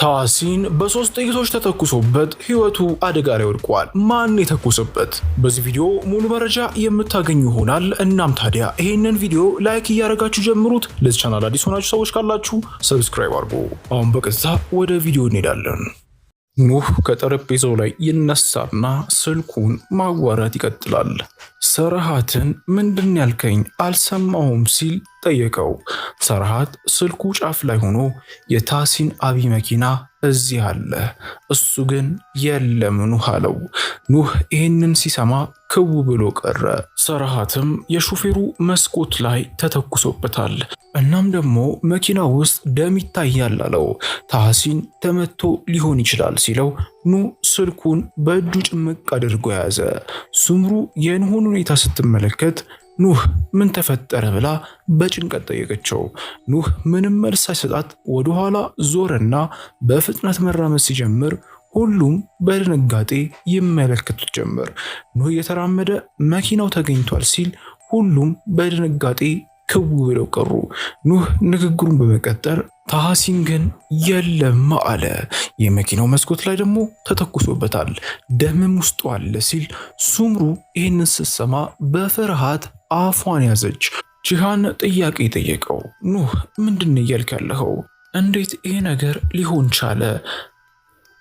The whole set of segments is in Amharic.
ታሲን በሶስት ጥይቶች ተተኩሶበት ህይወቱ አደጋ ላይ ወድቋል። ማን የተኮሰበት? በዚህ ቪዲዮ ሙሉ መረጃ የምታገኙ ይሆናል። እናም ታዲያ ይህንን ቪዲዮ like እያደረጋችሁ ጀምሩት። ለዚህ ቻናል አዲስ ሆናችሁ ሰዎች ካላችሁ subscribe አድርጉ። አሁን በቀጥታ ወደ ቪዲዮ እንሄዳለን። ኑህ ከጠረጴዛው ላይ ይነሳና ስልኩን ማዋራት ይቀጥላል። ሰርሃትን ምንድን ያልከኝ አልሰማሁም ሲል ጠየቀው። ሰርሃት ስልኩ ጫፍ ላይ ሆኖ የታሲን አቢ መኪና እዚህ አለ፣ እሱ ግን የለም ኑህ አለው። ኑህ ይህንን ሲሰማ ክው ብሎ ቀረ። ሰርሃትም የሹፌሩ መስኮት ላይ ተተኩሶበታል። እናም ደግሞ መኪና ውስጥ ደም ይታያል አለው። ታሲን ተመቶ ሊሆን ይችላል ሲለው ኑህ ስልኩን በእጁ ጭምቅ አድርጎ ያዘ። ሱምሩ የኑህን ሁኔታ ስትመለከት ኑህ ምን ተፈጠረ ብላ በጭንቀት ጠየቀችው። ኑህ ምንም መልስ ሳይሰጣት ወደኋላ ዞረና በፍጥነት መራመድ ሲጀምር ሁሉም በድንጋጤ ይመለከቱት ጀመር። ኑህ እየተራመደ መኪናው ተገኝቷል ሲል ሁሉም በድንጋጤ ክው ብለው ቀሩ። ኑህ ንግግሩን በመቀጠል ታሐሲን ግን የለም አለ። የመኪናው መስኮት ላይ ደግሞ ተተኩሶበታል፣ ደምም ውስጡ አለ ሲል ሱምሩ ይህንን ስትሰማ በፍርሃት አፏን ያዘች። ጂሃን ጥያቄ ጠየቀው። ኑህ ምንድን እያልክ ያለኸው? እንዴት ይሄ ነገር ሊሆን ቻለ?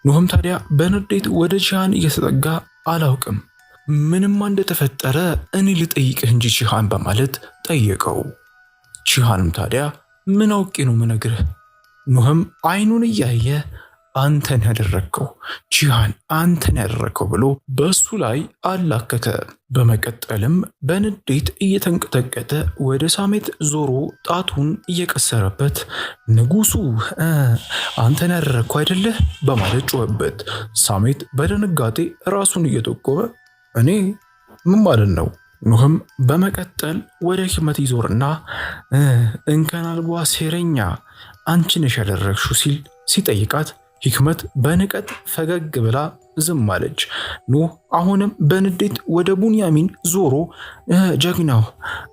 ኑህም ታዲያ በንዴት ወደ ጂሃን እየተጠጋ አላውቅም፣ ምንም እንደተፈጠረ እኔ ልጠይቅህ እንጂ ጂሃን በማለት ጠየቀው። ጂሃንም ታዲያ ምን አውቄ ነው ምነግርህ? ኑህም አይኑን እያየ አንተን ያደረግከው ጂሃን አንተን ያደረግከው ብሎ በሱ ላይ አላከከ። በመቀጠልም በንዴት እየተንቀጠቀጠ ወደ ሳሜት ዞሮ ጣቱን እየቀሰረበት ንጉሱ አንተን ያደረግከው አይደለህ በማለት ጮኸበት። ሳሜት በድንጋጤ ራሱን እየጠቆመ እኔ ምን ማለት ነው? ኑህም በመቀጠል ወደ ሂክመት ይዞርና እንከን አልባ ሴረኛ አንቺ ነሽ ያደረግሽው ሲል ሲጠይቃት ሂክመት በንቀት ፈገግ ብላ ዝም አለች። ኑህ አሁንም በንዴት ወደ ቡንያሚን ዞሮ ጀግናው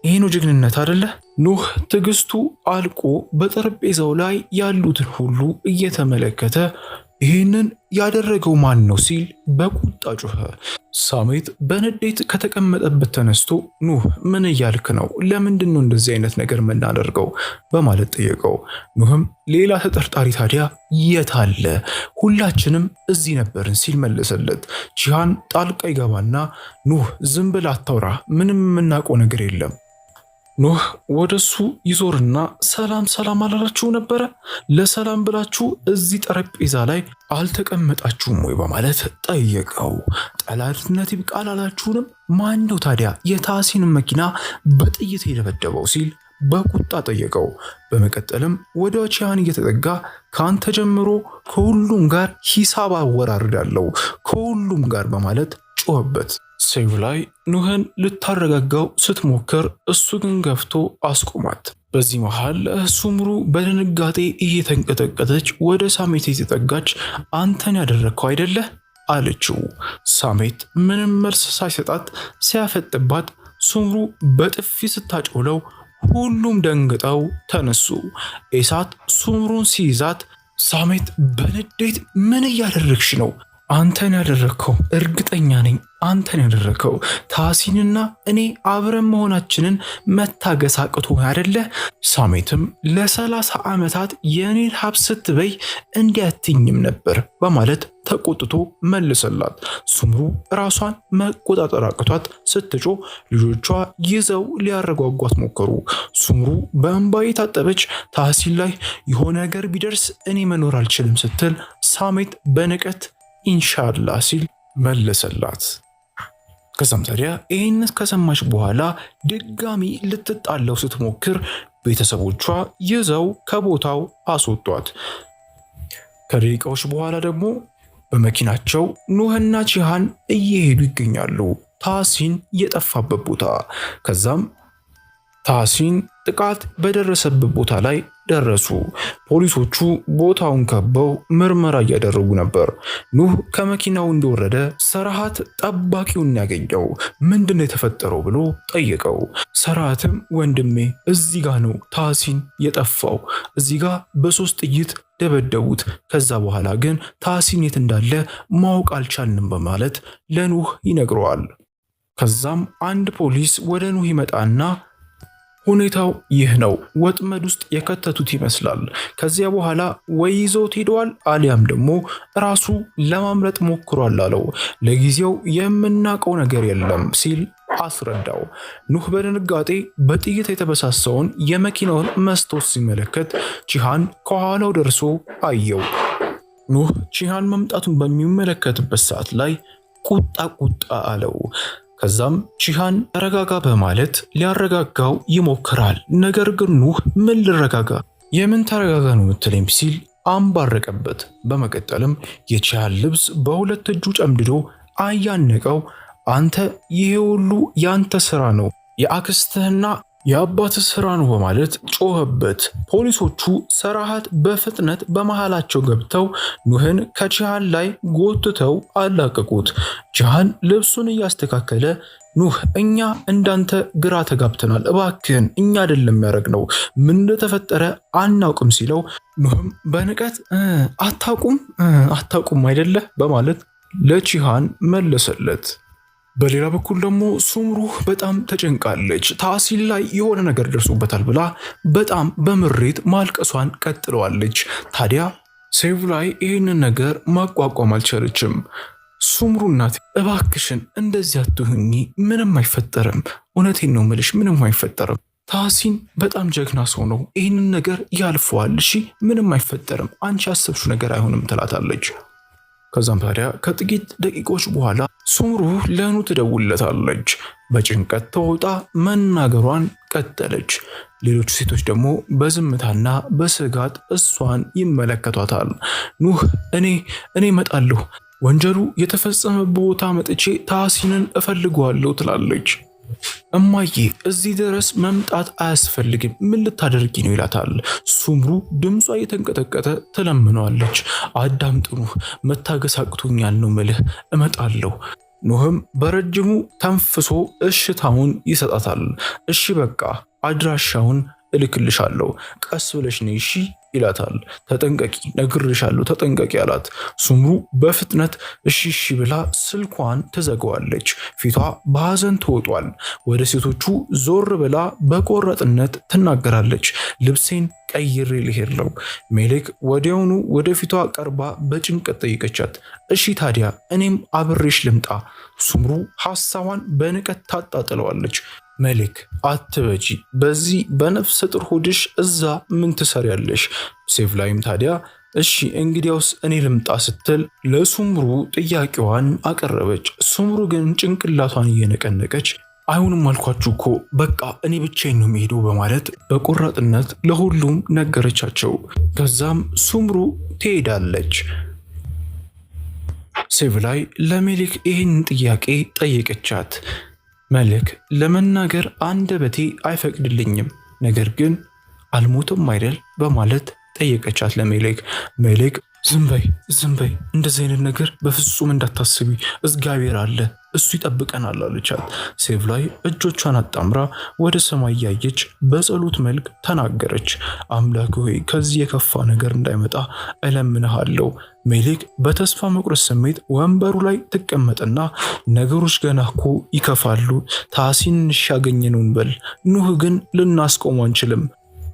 ይሄ ነው ጀግንነት አደለ? ኑህ ትዕግስቱ አልቆ በጠረጴዛው ላይ ያሉትን ሁሉ እየተመለከተ ይህንን ያደረገው ማን ነው ሲል በቁጣ ጮኸ። ሳሜት በንዴት ከተቀመጠበት ተነስቶ ኑህ ምን እያልክ ነው? ለምንድን ነው እንደዚህ አይነት ነገር የምናደርገው? በማለት ጠየቀው። ኑህም ሌላ ተጠርጣሪ ታዲያ የት አለ? ሁላችንም እዚህ ነበርን ሲል መለሰለት። ጂሃን ጣልቃ ይገባና ኑህ ዝም ብለህ አታውራ፣ ምንም የምናውቀው ነገር የለም። ኖህ ወደሱ ይዞርና ሰላም ሰላም አላላችሁ ነበረ? ለሰላም ብላችሁ እዚህ ጠረጴዛ ላይ አልተቀመጣችሁም ወይ በማለት ጠየቀው። ጠላትነት ይብቃ አላላችሁንም? ማን ነው ታዲያ የታሲንን መኪና በጥይት የደበደበው ሲል በቁጣ ጠየቀው። በመቀጠልም ወደ ቺያን እየተጠጋ ከአንተ ጀምሮ ከሁሉም ጋር ሂሳብ አወራርዳለሁ ከሁሉም ጋር በማለት ጮኸበት። ሴቭ ላይ ኑህን ልታረጋጋው ስትሞክር እሱ ግን ገፍቶ አስቆማት። በዚህ መሃል ሱምሩ በድንጋጤ እየተንቀጠቀጠች ወደ ሳሜት የተጠጋች አንተን ያደረግከው አይደለህ አለችው። ሳሜት ምንም መልስ ሳይሰጣት ሲያፈጥባት ሱምሩ በጥፊ ስታጮለው ሁሉም ደንግጠው ተነሱ። ኤሳት ሱምሩን ሲይዛት ሳሜት በንዴት ምን እያደረግሽ ነው? አንተን ያደረግከው እርግጠኛ ነኝ፣ አንተን ያደረግከው ታሲንና እኔ አብረን መሆናችንን መታገስ አቅቶ አይደለ? ሳሜትም ለ30 ዓመታት የእኔን ሀብት ስትበይ እንዲያትኝም ነበር በማለት ተቆጥቶ መልሰላት። ሱምሩ ራሷን መቆጣጠር አቅቷት ስትጮህ ልጆቿ ይዘው ሊያረጓጓት ሞከሩ። ሱምሩ በእንባ የታጠበች ታሲን ላይ የሆነ ነገር ቢደርስ እኔ መኖር አልችልም ስትል ሳሜት በንቀት ኢንሻላ ሲል መለሰላት። ከዛም ታዲያ ይህን ከሰማች በኋላ ድጋሚ ልትጣለው ስትሞክር ቤተሰቦቿ ይዘው ከቦታው አስወጧት። ከደቂቃዎች በኋላ ደግሞ በመኪናቸው ኑህና ቺሃን እየሄዱ ይገኛሉ ታሲን የጠፋበት ቦታ። ከዛም ታሲን ጥቃት በደረሰበት ቦታ ላይ ደረሱ። ፖሊሶቹ ቦታውን ከበው ምርመራ እያደረጉ ነበር። ኑህ ከመኪናው እንደወረደ ሰራሃት ጠባቂውን ያገኘው። ምንድን ነው የተፈጠረው ብሎ ጠየቀው። ሰራሃትም ወንድሜ እዚህ ጋ ነው ታሲን የጠፋው፣ እዚህ ጋ በ3 ጥይት ደበደቡት። ከዛ በኋላ ግን ታሲን የት እንዳለ ማወቅ አልቻልንም በማለት ለኑህ ይነግረዋል። ከዛም አንድ ፖሊስ ወደ ኑህ ይመጣና ሁኔታው ይህ ነው፣ ወጥመድ ውስጥ የከተቱት ይመስላል። ከዚያ በኋላ ወይ ይዘውት ሄደዋል አሊያም ደግሞ ራሱ ለማምለጥ ሞክሯል አለው። ለጊዜው የምናውቀው ነገር የለም ሲል አስረዳው። ኑህ በድንጋጤ በጥይት የተበሳሰውን የመኪናውን መስታወት ሲመለከት ቺሃን ከኋላው ደርሶ አየው። ኑህ ቺሃን መምጣቱን በሚመለከትበት ሰዓት ላይ ቁጣ ቁጣ አለው። ከዛም ቺሃን ተረጋጋ በማለት ሊያረጋጋው ይሞክራል። ነገር ግን ኑህ ምን ልረጋጋ፣ የምን ተረጋጋ ነው የምትለኝ ሲል አንባረቀበት። በመቀጠልም የቺሃን ልብስ በሁለት እጁ ጨምድዶ አያነቀው። አንተ ይሄ ሁሉ ያንተ ስራ ነው፣ የአክስትህና የአባት ስራ ነው በማለት ጮኸበት። ፖሊሶቹ ሰራሃት በፍጥነት በመሃላቸው ገብተው ኑህን ከቺሃን ላይ ጎትተው አላቀቁት። ቺሃን ልብሱን እያስተካከለ ኑህ እኛ እንዳንተ ግራ ተጋብተናል፣ እባክህን እኛ አይደለም ያደረግነው፣ ምን እንደተፈጠረ አናውቅም ሲለው ኑህም በንቀት አታውቁም አታውቁም አይደለ በማለት ለቺሃን መለሰለት። በሌላ በኩል ደግሞ ሱምሩህ በጣም ተጨንቃለች። ታሲን ላይ የሆነ ነገር ደርሶበታል ብላ በጣም በምሬት ማልቀሷን ቀጥለዋለች። ታዲያ ሴቭ ላይ ይህንን ነገር ማቋቋም አልቻለችም። ሱምሩ እናቴ እባክሽን እንደዚህ አትሁኚ፣ ምንም አይፈጠርም፣ እውነቴን ነው ምልሽ፣ ምንም አይፈጠርም። ታሲን በጣም ጀግና ሰው ነው፣ ይህንን ነገር ያልፈዋል። እሺ ምንም አይፈጠርም፣ አንቺ ያሰብሽው ነገር አይሆንም ትላታለች። ከዛም ታዲያ ከጥቂት ደቂቆች በኋላ ሱምሩ ለኑ ትደውልለታለች። በጭንቀት ተውጣ መናገሯን ቀጠለች። ሌሎቹ ሴቶች ደግሞ በዝምታና በስጋት እሷን ይመለከቷታል። ኑህ እኔ እመጣለሁ፣ ወንጀሉ የተፈጸመ ቦታ መጥቼ ታሲንን እፈልገዋለሁ ትላለች። እማዬ እዚህ ድረስ መምጣት አያስፈልግም፣ ምን ልታደርጊ ነው ይላታል። ሱምሩ ድምጿ እየተንቀጠቀጠ ትለምነዋለች። አዳምጥ ኑህ፣ መታገስ አቅቶኛል ነው ምልህ፣ እመጣለሁ። ኑህም በረጅሙ ተንፍሶ እሽታውን ይሰጣታል። እሺ በቃ አድራሻውን እልክልሻለሁ፣ ቀስ ብለሽ ነይ እሺ ይላታል። ተጠንቀቂ፣ ነግሬሻለሁ፣ ተጠንቀቂ አላት። ሱምሩ በፍጥነት እሺ እሺ ብላ ስልኳን ትዘጋዋለች። ፊቷ በሐዘን ተውጧል። ወደ ሴቶቹ ዞር ብላ በቆራጥነት ትናገራለች። ልብሴን ቀይሬ ልሄድ ነው። ሜሌክ ወዲያውኑ ወደ ፊቷ ቀርባ በጭንቀት ጠይቀቻት። እሺ ታዲያ እኔም አብሬሽ ልምጣ። ሱምሩ ሐሳቧን በንቀት ታጣጥለዋለች። ሜሌክ አትበጂ፣ በዚህ በነፍሰ ጡር ሆድሽ እዛ ምን ትሰሪያለሽ? ሴቭ ላይም ታዲያ እሺ እንግዲያውስ እኔ ልምጣ ስትል ለሱምሩ ጥያቄዋን አቀረበች። ሱምሩ ግን ጭንቅላቷን እየነቀነቀች አይሁንም አልኳችሁ እኮ በቃ እኔ ብቻዬን ነው የሚሄደው በማለት በቆራጥነት ለሁሉም ነገረቻቸው። ከዛም ሱምሩ ትሄዳለች። ሴቭ ላይ ለሜሊክ ይህን ጥያቄ ጠየቀቻት። መልክ ለመናገር አንደበቴ አይፈቅድልኝም፣ ነገር ግን አልሞትም አይደል በማለት ጠየቀቻት ለሜሌክ። ሜሌክ ዝም በይ ዝም በይ፣ እንደዚህ አይነት ነገር በፍጹም እንዳታስቢ፣ እግዚአብሔር አለ እሱ ይጠብቀናል አለቻት። ሴቭ ላይ እጆቿን አጣምራ ወደ ሰማይ እያየች በጸሎት መልክ ተናገረች። አምላክ ሆይ ከዚህ የከፋ ነገር እንዳይመጣ እለምንሃለሁ። ሜሌክ በተስፋ መቁረጥ ስሜት ወንበሩ ላይ ትቀመጥና ነገሮች ገና እኮ ይከፋሉ፣ ታሲን ያገኘነውን እንበል፣ ኑህ ግን ልናስቆሙ አንችልም።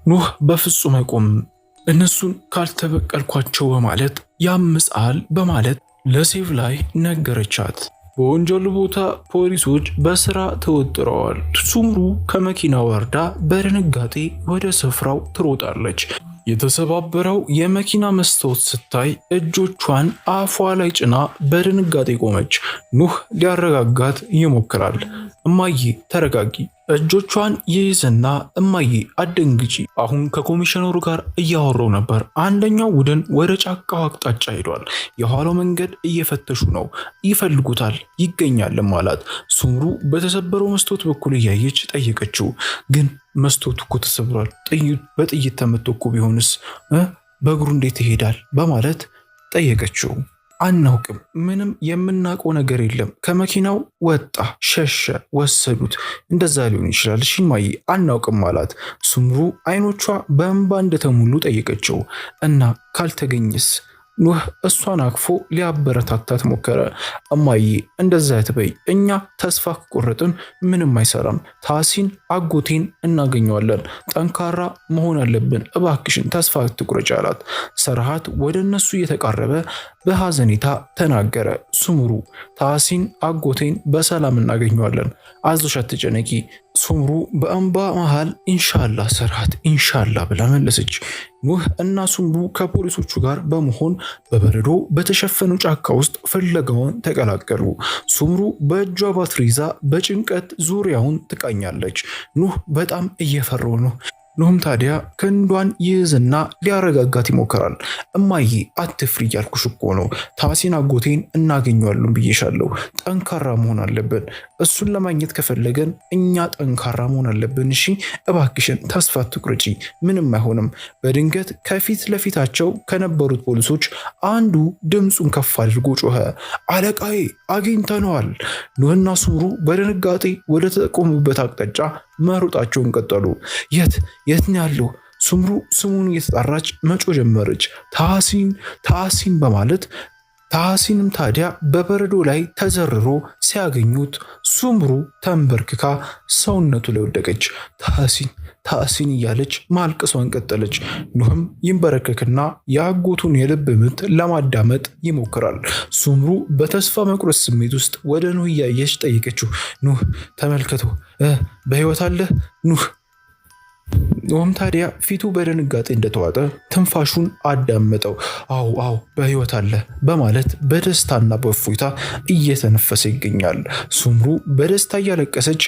ኑህ በፍጹም አይቆምም፣ እነሱን ካልተበቀልኳቸው በማለት ያምጻል በማለት ለሴቭ ላይ ነገረቻት። በወንጀሉ ቦታ ፖሊሶች በስራ ተወጥረዋል። ሱምሩ ከመኪና ወርዳ በድንጋጤ ወደ ስፍራው ትሮጣለች። የተሰባበረው የመኪና መስታወት ስታይ እጆቿን አፏ ላይ ጭና በድንጋጤ ቆመች። ኑህ ሊያረጋጋት ይሞክራል። እማዬ ተረጋጊ። እጆቿን ይይዝና እማዬ አደንግጪ፣ አሁን ከኮሚሽነሩ ጋር እያወራው ነበር። አንደኛው ቡድን ወደ ጫካው አቅጣጫ ሄዷል። የኋላው መንገድ እየፈተሹ ነው፣ ይፈልጉታል፣ ይገኛልም አላት። ሱምሩ በተሰበረው መስታወት በኩል እያየች ጠየቀችው። ግን መስታወቱ እኮ ተሰብሯል። በጥይት ተመቶ እኮ ቢሆንስ በእግሩ እንዴት ይሄዳል? በማለት ጠየቀችው። አናውቅም፣ ምንም የምናውቀው ነገር የለም። ከመኪናው ወጣ፣ ሸሸ፣ ወሰዱት። እንደዛ ሊሆን ይችላል። እሺ እማዬ አናውቅም አላት። ሱምሩ አይኖቿ በእንባ እንደተሞሉ ጠየቀችው። እና ካልተገኘስ? ኑህ እሷን አቅፎ ሊያበረታታት ሞከረ። እማዬ እንደዛ አትበይ፣ እኛ ተስፋ ከቆረጥን ምንም አይሰራም። ታሲን አጎቴን እናገኘዋለን። ጠንካራ መሆን አለብን። እባክሽን ተስፋ አትቁረጭ አላት። ሰርሃት ወደ እነሱ እየተቃረበ በሐዘኔታ ተናገረ። ሱምሩ ታሲን አጎቴን በሰላም እናገኘዋለን፣ አይዞሽ አትጨነቂ። ሱምሩ በእንባ መሃል ኢንሻላ ሰርሃት ኢንሻላ ብላ መለሰች። ኑህ እና ሱምሩ ከፖሊሶቹ ጋር በመሆን በበረዶ በተሸፈኑ ጫካ ውስጥ ፍለጋውን ተቀላቀሉ። ሱምሩ በእጇ ባትሪ ይዛ በጭንቀት ዙሪያውን ትቃኛለች። ኑህ በጣም እየፈራው ነው። ኑህም ታዲያ ክንዷን ይይዝና ሊያረጋጋት ይሞክራል። እማዬ አትፍሪ እያልኩሽ እኮ ነው። ታሲን አጎቴን እናገኘዋለን ብዬሻለሁ። ጠንካራ መሆን አለብን። እሱን ለማግኘት ከፈለገን እኛ ጠንካራ መሆን አለብን። እሺ እባክሽን ተስፋ አትቁረጪ፣ ምንም አይሆንም። በድንገት ከፊት ለፊታቸው ከነበሩት ፖሊሶች አንዱ ድምፁን ከፍ አድርጎ ጮኸ። አለቃዬ አግኝተነዋል። ኑህና ሱምሩ በድንጋጤ ወደ ተቆሙበት አቅጣጫ መሮጣቸውን ቀጠሉ። የት የት ነው ያለው? ሱምሩ ስሙን እየተጣራች መጮህ ጀመረች። ታሲን ታሲን በማለት ታሲንም ታዲያ በበረዶ ላይ ተዘርሮ ሲያገኙት ሱምሩ ተንበርክካ ሰውነቱ ላይ ወደቀች። ታሲን ታሲን እያለች ማልቀሷን ቀጠለች። ኑህም ይንበረከክና የአጎቱን የልብ ምት ለማዳመጥ ይሞክራል። ሱምሩ በተስፋ መቁረጥ ስሜት ውስጥ ወደ ኑህ እያየች ጠየቀችው። ኑህ ተመልከቱ፣ በህይወት አለ ኑህ። ኑህም ታዲያ ፊቱ በድንጋጤ እንደተዋጠ ትንፋሹን አዳመጠው። አዎ አዎ በህይወት አለ በማለት በደስታና በእፎይታ እየተነፈሰ ይገኛል። ሱምሩ በደስታ እያለቀሰች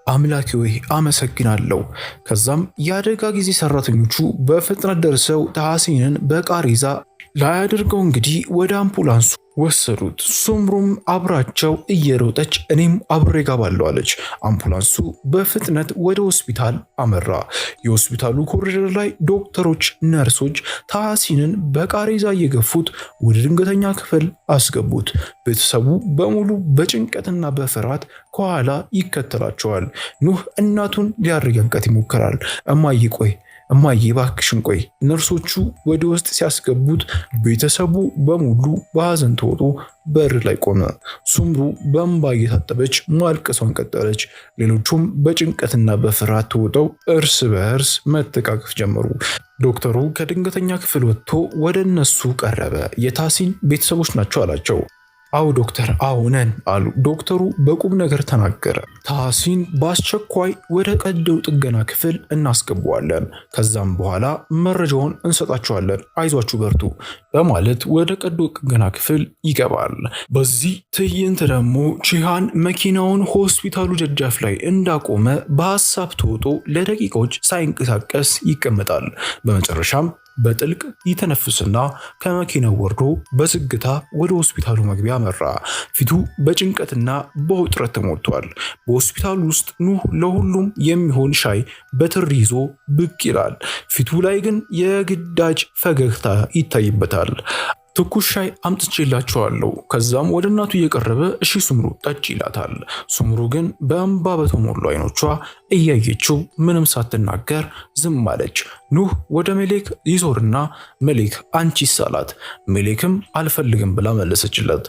አምላኬ ሆይ አመሰግናለሁ። ከዛም የአደጋ ጊዜ ሰራተኞቹ በፍጥነት ደርሰው ታሐሲንን በቃሬዛ ላይ አድርገው እንግዲህ ወደ አምቡላንሱ ወሰዱት። ሱምሩም አብራቸው እየሮጠች እኔም አብሬ ጋባለሁ አለች። አምቡላንሱ በፍጥነት ወደ ሆስፒታል አመራ። የሆስፒታሉ ኮሪደር ላይ ዶክተሮች፣ ነርሶች ታሐሲንን በቃሬዛ እየገፉት ወደ ድንገተኛ ክፍል አስገቡት። ቤተሰቡ በሙሉ በጭንቀትና በፍርሃት ከኋላ ይከተላቸዋል። ኑህ እናቱን ሊያረጋጋት ይሞክራል። እማዬ ቆይ እማዬ እባክሽን ቆይ። ነርሶቹ ወደ ውስጥ ሲያስገቡት ቤተሰቡ በሙሉ በሐዘን ተውጦ በር ላይ ቆመ። ሱምሩ በእንባ እየታጠበች ማልቀሷን ቀጠለች። ሌሎቹም በጭንቀትና በፍርሃት ተውጠው እርስ በእርስ መተቃቀፍ ጀመሩ። ዶክተሩ ከድንገተኛ ክፍል ወጥቶ ወደ እነሱ ቀረበ። የታሲን ቤተሰቦች ናቸው አላቸው። አዎ ዶክተር፣ አዎ ነን አሉ። ዶክተሩ በቁም ነገር ተናገረ። ታሲን በአስቸኳይ ወደ ቀዶ ጥገና ክፍል እናስገባዋለን። ከዛም በኋላ መረጃውን እንሰጣቸዋለን። አይዟችሁ በርቱ በማለት ወደ ቀዶ ጥገና ክፍል ይገባል። በዚህ ትዕይንት ደግሞ ቺሃን መኪናውን ሆስፒታሉ ደጃፍ ላይ እንዳቆመ በሀሳብ ተውጦ ለደቂቃዎች ሳይንቀሳቀስ ይቀመጣል። በመጨረሻም በጥልቅ ይተነፍስና ከመኪናው ወርዶ በዝግታ ወደ ሆስፒታሉ መግቢያ አመራ። ፊቱ በጭንቀትና በውጥረት ተሞልቷል። በሆስፒታሉ ውስጥ ኑህ ለሁሉም የሚሆን ሻይ በትሪ ይዞ ብቅ ይላል። ፊቱ ላይ ግን የግዳጅ ፈገግታ ይታይበታል። ትኩስ ሻይ አምጥቼላችኋለሁ። ከዛም ወደ እናቱ እየቀረበ እሺ ሱምሩ ጠጪ ይላታል። ሱምሩ ግን በእንባ በተሞሉ አይኖቿ እያየችው ምንም ሳትናገር ዝም አለች። ኑህ ወደ ሜሌክ ይዞርና ሜሌክ አንቺስ አላት። ሜሌክም አልፈልግም ብላ መለሰችለት።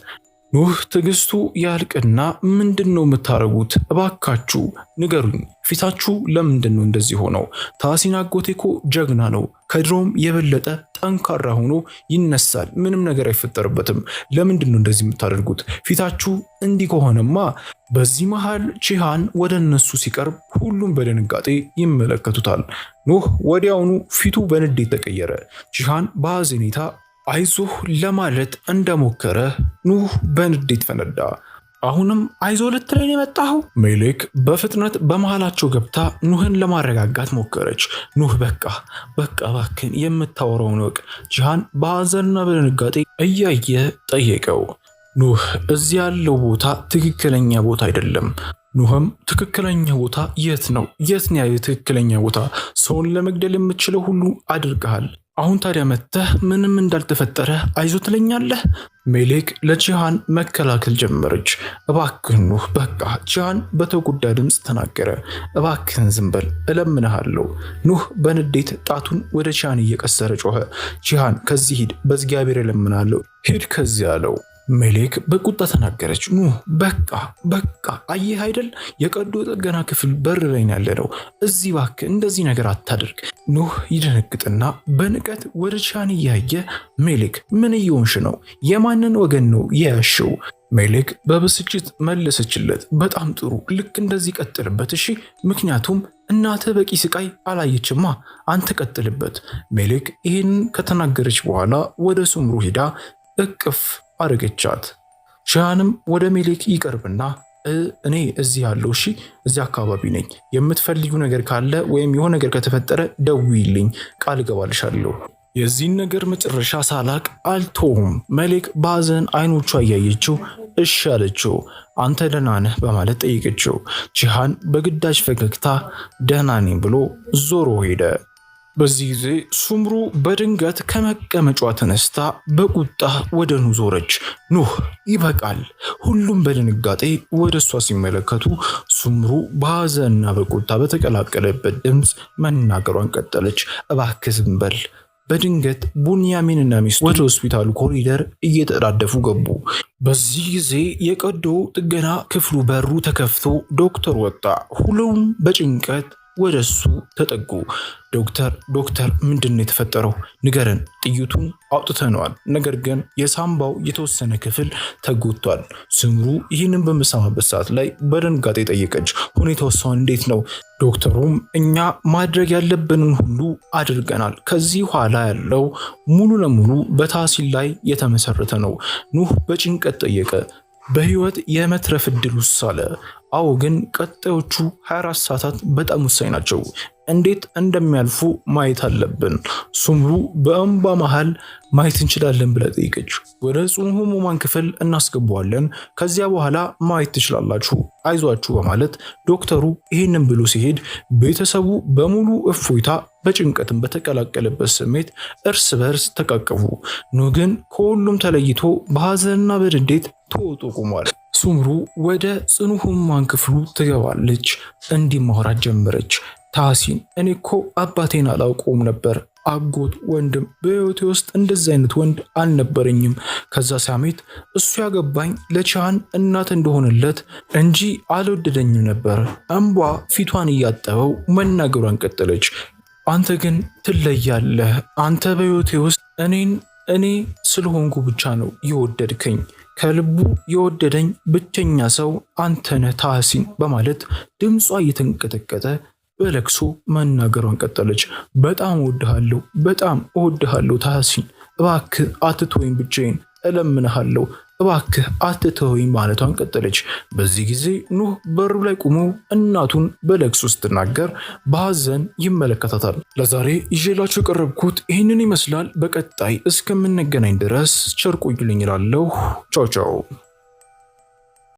ኑህ ትዕግስቱ ያልቅና ምንድን ነው የምታደርጉት? እባካችሁ ንገሩኝ። ፊታችሁ ለምንድን ነው እንደዚህ ሆነው? ታሲን አጎቴ እኮ ጀግና ነው። ከድሮም የበለጠ ጠንካራ ሆኖ ይነሳል። ምንም ነገር አይፈጠርበትም። ለምንድን ነው እንደዚህ የምታደርጉት? ፊታችሁ እንዲህ ከሆነማ። በዚህ መሃል ቺሃን ወደ እነሱ ሲቀርብ ሁሉም በድንጋጤ ይመለከቱታል። ኑህ ወዲያውኑ ፊቱ በንዴት ተቀየረ። ቺሃን በሐዘኔታ አይዞህ ለማለት እንደሞከረ ኑህ በንዴት ፈነዳ። አሁንም አይዞ ልትለኝ የመጣኸው? ሜሌክ በፍጥነት በመሃላቸው ገብታ ኑህን ለማረጋጋት ሞከረች። ኑህ በቃ በቃ እባክህን የምታወራውን እወቅ። ጂሃን በሐዘንና በድንጋጤ እያየ ጠየቀው። ኑህ እዚህ ያለው ቦታ ትክክለኛ ቦታ አይደለም። ኑህም ትክክለኛ ቦታ የት ነው? የት ነው ያለው ትክክለኛ ቦታ? ሰውን ለመግደል የምትችለው ሁሉ አድርገሃል። አሁን ታዲያ መጥተህ ምንም እንዳልተፈጠረ አይዞ ትለኛለህ? ሜሌክ ለጂሃን መከላከል ጀመረች። እባክህን ኑህ በቃ። ጂሃን በተጎዳ ድምፅ ተናገረ። እባክህን ዝም በል እለምንሃለሁ። ኑህ በንዴት ጣቱን ወደ ጂሃን እየቀሰረ ጮኸ። ጂሃን ከዚህ ሂድ፣ በእግዚአብሔር እለምንሃለሁ፣ ሂድ ከዚህ አለው። ሜሌክ በቁጣ ተናገረች። ኑህ በቃ በቃ፣ አየህ አይደል የቀዶ ጥገና ክፍል በር ላይ ያለ ነው። እዚህ እባክህ እንደዚህ ነገር አታድርግ። ኑህ ይደነግጥና በንቀት ወደ ጂሃን እያየ ሜሌክ ምን እየሆንሽ ነው? የማንን ወገን ነው የያዝሽው? ሜሌክ በብስጭት መለሰችለት። በጣም ጥሩ፣ ልክ እንደዚህ ቀጥልበት እሺ። ምክንያቱም እናትህ በቂ ስቃይ አላየችማ፣ አንተ ቀጥልበት። ሜሌክ ይህንን ከተናገረች በኋላ ወደ ሱምሩ ሄዳ እቅፍ አረገቻት። ጂሃንም ወደ ሜሌክ ይቀርብና እኔ እዚህ ያለው እሺ፣ እዚህ አካባቢ ነኝ። የምትፈልጊው ነገር ካለ ወይም የሆነ ነገር ከተፈጠረ ደውዪልኝ፣ ቃል እገባልሻለሁ። የዚህን ነገር መጨረሻ ሳላቅ አልተውም። ሜሌክ በሐዘን አይኖቿ እያየችው እሺ አለችው። አንተ ደህና ነህ በማለት ጠየቀችው። ጂሃን በግዳጅ ፈገግታ ደህና ነኝ ብሎ ዞሮ ሄደ። በዚህ ጊዜ ሱምሩ በድንገት ከመቀመጫዋ ተነስታ በቁጣ ወደ ኑህ ዞረች። ኑህ ይበቃል! ሁሉም በድንጋጤ ወደ እሷ ሲመለከቱ ሱምሩ በሐዘንና በቁጣ በተቀላቀለበት ድምፅ መናገሯን ቀጠለች። እባክህ ዝም በል። በድንገት ቡንያሚንና ሚስቱ ወደ ሆስፒታሉ ኮሪደር እየተጣደፉ ገቡ። በዚህ ጊዜ የቀዶ ጥገና ክፍሉ በሩ ተከፍቶ ዶክተር ወጣ። ሁሉም በጭንቀት ወደ እሱ ተጠጉ። ዶክተር ዶክተር፣ ምንድን ነው የተፈጠረው? ንገረን። ጥይቱን አውጥተነዋል፣ ነገር ግን የሳምባው የተወሰነ ክፍል ተጎድቷል። ስምሩ ይህንን በምሰማበት ሰዓት ላይ በድንጋጤ ጠየቀች። ሁኔታው እሷን እንዴት ነው? ዶክተሩም እኛ ማድረግ ያለብንን ሁሉ አድርገናል። ከዚህ ኋላ ያለው ሙሉ ለሙሉ በታሲል ላይ የተመሰረተ ነው። ኑህ በጭንቀት ጠየቀ። በህይወት የመትረፍ እድል ውስ አለ። አዎ፣ ግን ቀጣዮቹ 24 ሰዓታት በጣም ወሳኝ ናቸው። እንዴት እንደሚያልፉ ማየት አለብን። ሱምሩ በእንባ መሃል ማየት እንችላለን ብላ ጠይቀች። ወደ ጽኑ ህሙማን ክፍል እናስገባዋለን፣ ከዚያ በኋላ ማየት ትችላላችሁ፣ አይዟችሁ በማለት ዶክተሩ ይህንን ብሎ ሲሄድ ቤተሰቡ በሙሉ እፎይታ በጭንቀትም በተቀላቀለበት ስሜት እርስ በርስ ተቃቀፉ። ኑህ ግን ከሁሉም ተለይቶ በሀዘንና በንዴት ተውጦ ቆሟል። ሱምሩ ወደ ጽኑ ህሙማን ክፍሉ ትገባለች። እንዲህ ማውራት ጀመረች። ታሲን፣ እኔ እኮ አባቴን አላውቀውም ነበር። አጎት፣ ወንድም፣ በህይወቴ ውስጥ እንደዚህ አይነት ወንድ አልነበረኝም። ከዛ ሳሜት እሱ ያገባኝ ለቻን እናት እንደሆነለት እንጂ አልወደደኝም ነበር። እንቧ ፊቷን እያጠበው መናገሯን ቀጠለች። አንተ ግን ትለያለህ። አንተ በህይወቴ ውስጥ እኔን እኔ ስለሆንኩ ብቻ ነው የወደድከኝ። ከልቡ የወደደኝ ብቸኛ ሰው አንተ ነህ ታሲን በማለት ድምጿ እየተንቀጠቀጠ በለቅሶ መናገሯን ቀጠለች። በጣም እወድሃለሁ፣ በጣም እወድሃለሁ ታሲን፣ እባክህ አትተወኝ፣ ብቻዬን እለምንሃለሁ፣ እባክህ አትተወኝ ማለቷን ቀጠለች። በዚህ ጊዜ ኑህ በሩ ላይ ቆሞ እናቱን በለቅሶ ስትናገር በሐዘን ይመለከታታል። ለዛሬ ይዤላችሁ የቀረብኩት ይህንን ይመስላል። በቀጣይ እስከምንገናኝ ድረስ ቸር ቆዩልኝ እላለሁ። ቻው ቻው።